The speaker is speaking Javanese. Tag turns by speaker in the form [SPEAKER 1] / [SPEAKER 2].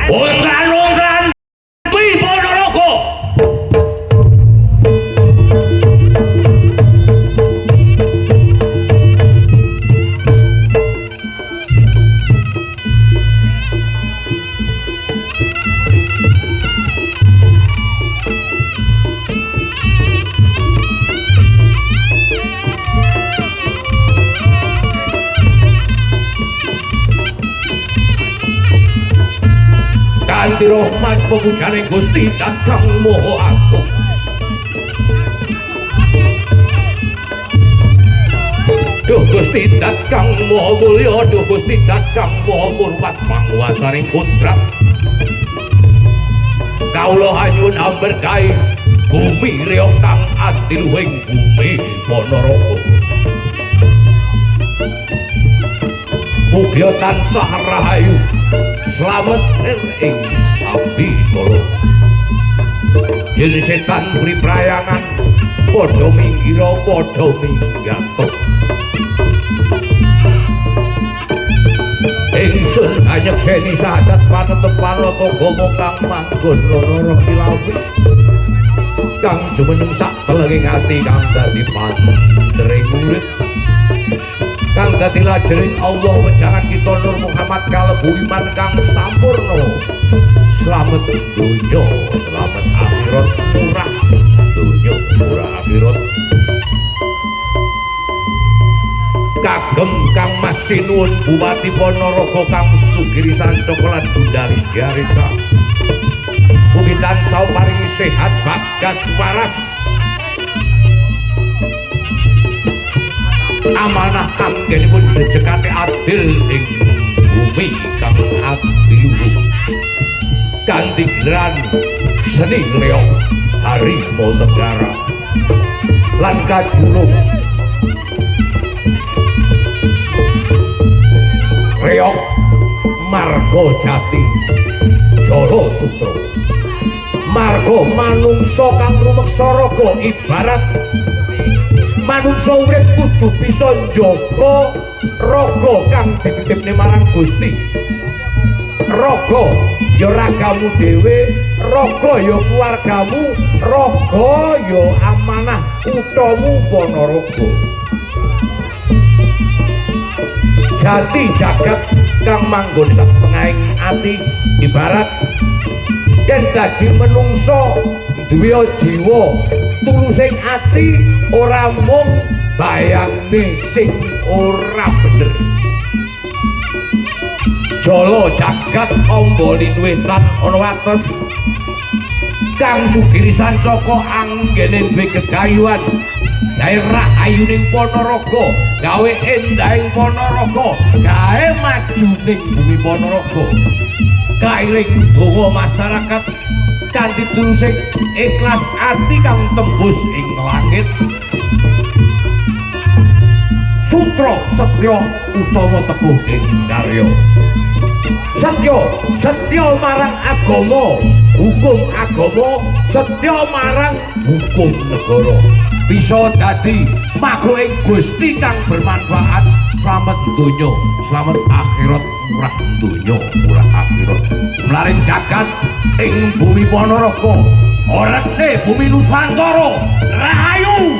[SPEAKER 1] Ongkran-ongkran kuwi Ponorogo. Kanthi rahmat pemujane Gusti Kang Maha Agung. Duh Gusti Kang Maha Mulya, duh Gusti Kang Maha Murwat panguwasaning kodrat. Kawula hanyuwun amberkahi bumi reog kang adiluhing bumi Ponorogo. Mugia tansah rahayu, slamet ing sabikala. Yen setan buri prayangan padha minggira padha minggato. Ingsun anyekseni sahadat panetepan agama kang manggon ana kilafi kang jumeneng sak telenging ati kang dadi panjering urip kang dadi lajering Allah wejangan kita Nur Muhammad kalebu iman kang sampurna. Slamet donya, slamet akhirat, murah donya, murah akhirat. Kagem Kang Mas Sinuwun Bupati Ponorogo Kang Sugiri Sancaka lan Bunda Rizky. Mugi tansah paringi sehat bagas waras. Amanah anggenipun jejegane adil ing bumi kang adiluhung. Kanthi gelaran seni reog Harimau Tenggara lan kajulung Reog Marga Jati Jala Sutra. Marga manungsa kang rumeksa raga ibarat manungsa urip kudu bisa njaga raga kang dititipne marang Gusti. Raga ya ragamu dhewe, raga ya keluargamu, raga ya amanah kuthamu Ponorogo. Jati jagat kang manggon sak tengahing ati ibarat yen dadi menungsa duwe jiwa tulusing ati ora mung bayangne sing ora bener. Jala jagat amba linuwetan ana wates Kang Sugiri Sancaka anggene duwe gegayuhan gawe rahayuning Ponorogo, gawe endahing Ponorogo, gawe majuning bumi Ponorogo. Kairing donga masyarakat kanthi tulusing ikhlas ati kang tembus ing langit. Sutra setya utama teguh ing karya. Setya, setya marang agama, hukum agama, setya marang hukum negara. Bisa dadi makhluk ing Gusti kang bermanfaat, slamet donya, slamet akhirat, murah donya, murah akhirat. Mlaring jagat ing bumi Ponorogo, orekne bumi Nusantara, rahayu.